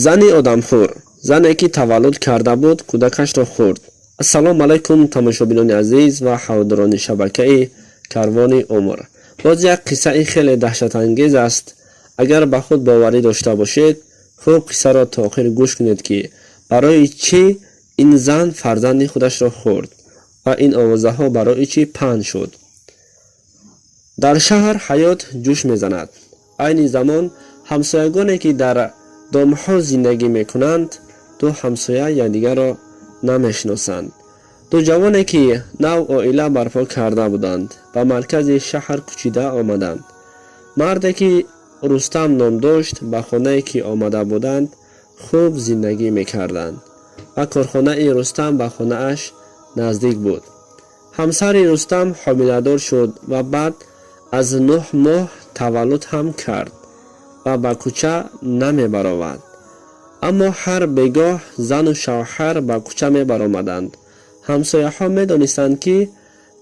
Зани одамхӯр, зане ки таваллуд карда буд, кӯдакашро хӯрд. Ассалому алайкум, тамошобинони азиз ва ҳаводорони шабакаи Карвони умр. Боз як қиссаи хеле даҳшатангез аст. Агар ба худ боварӣ дошта бошед, хуб қиссаро то охир гӯш кунед, ки барои чӣ ин зан фарзанди худашро хӯрд ва ин овозаҳо барои чӣ паҳн шуд. Дар шаҳр ҳаёт ҷӯш мезанад. Айни замон ҳамсоягоне, ки дар домҳо зиндагӣ мекунанд, ду ҳамсоя якдигарро намешиносанд. Ду ҷавоне, ки нав оила барпо карда буданд, ба маркази шаҳр кӯчида омаданд. Марде, ки Рустам ном дошт, ба хонае, ки омада буданд, хуб зиндагӣ мекарданд ва корхонаи Рустам ба хонааш наздик буд. Ҳамсари Рустам ҳомиладор шуд ва баъд аз 9 моҳ таваллуд ҳам кард ва ба кӯча намебаровад. Аммо ҳар бегоҳ зану шавҳар ба кӯча мебаромаданд. Ҳамсояҳо медонистанд, ки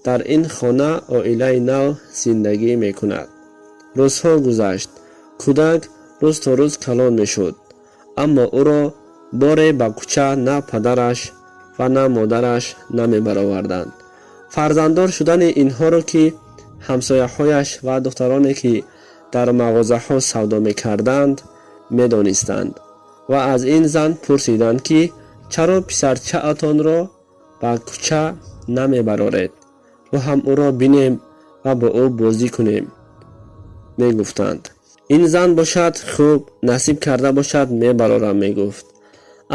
дар ин хона оилаи нав зиндагӣ мекунад. Рӯзҳо гузашт, кӯдак рӯз то рӯз калон мешуд, аммо ӯро боре ба кӯча на падараш ва на модараш намебароварданд. Фарзанддор шудани инҳоро, ки ҳамсояҳояш ва духтароне, ки дар мағозаҳо савдо мекарданд, медонистанд ва аз ин зан пурсиданд, ки чаро писарчаатонро ба кӯча намебароред, мо ҳам ӯро бинем ва бо ӯ бозӣ кунем, мегуфтанд. Ин зан бошад, хуб, насиб карда бошад, мебарорам, мегуфт.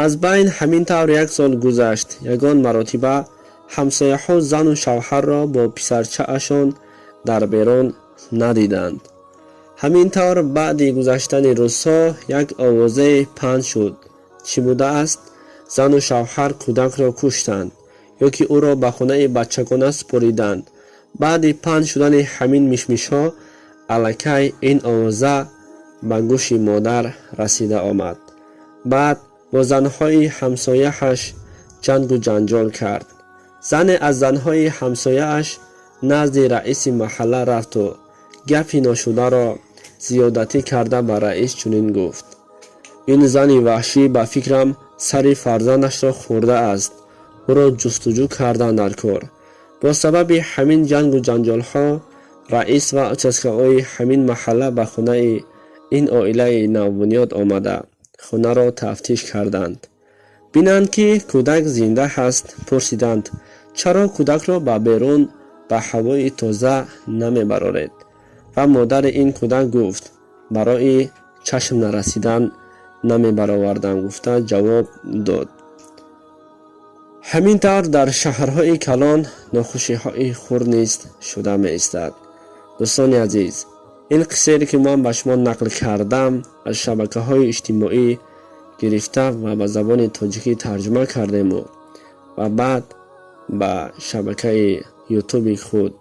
Аз байн ҳамин тавр як сол гузашт. Ягон маротиба ҳамсояҳо зану шавҳарро бо писарчаашон дар берун надиданд. Ҳамин тавр баъди гузаштани рӯзҳо як овозае паҳн шуд. Чӣ будааст? Зану шавҳар кӯдакро куштанд ё ки ӯро ба хонаи бачагона супориданд. Баъди паҳн шудани ҳамин мишмишҳо аллакай ин овоза ба гӯши модар расида омад. Баъд бо занҳои ҳамсояаш ҷангу ҷанҷол кард. Зане аз занҳои ҳамсояаш назди раиси маҳалла рафту гапи ношударо зиёдатӣ карда ба раис чунин гуфт: «Ин зани ваҳшӣ, ба фикрам, сари фарзандашро хӯрдааст. Ӯро ҷустуҷӯ кардан дар кор». Бо сабаби ҳамин ҷангу ҷанҷолҳо раис ва участковый и ҳамин маҳалла ба хонаи ин оилаи навбунёд омада, хонаро тафтиш карданд. Бинанд, ки кӯдак зинда ҳаст. Пурсиданд: «Чаро кӯдакро ба берун, ба ҳавои тоза намебароред?» Ва модари ин кӯдак гуфт: «Барои чашм нарасидан намебаровардам», гуфта ҷавоб дод. Ҳамин тавр дар шаҳрҳои калон нохушиҳои хурд низ шуда меистад. Дӯстони азиз, ин қиссаеро, ки ман ба шумо нақл кардам, аз шабакаҳои иҷтимоӣ гирифта ва ба забони тоҷикӣ тарҷума кардему ва баъд ба шабакаи Ютуби худ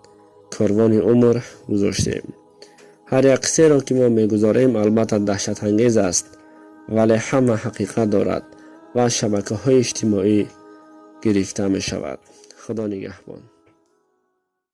Корвони умр гузоштем. Ҳар як қиссаеро, ки мо мегузорем, албатта, даҳшатангез аст, вале ҳама ҳақиқат дорад ва аз шабакаҳои иҷтимоӣ гирифта мешавад. Худо нигаҳбон.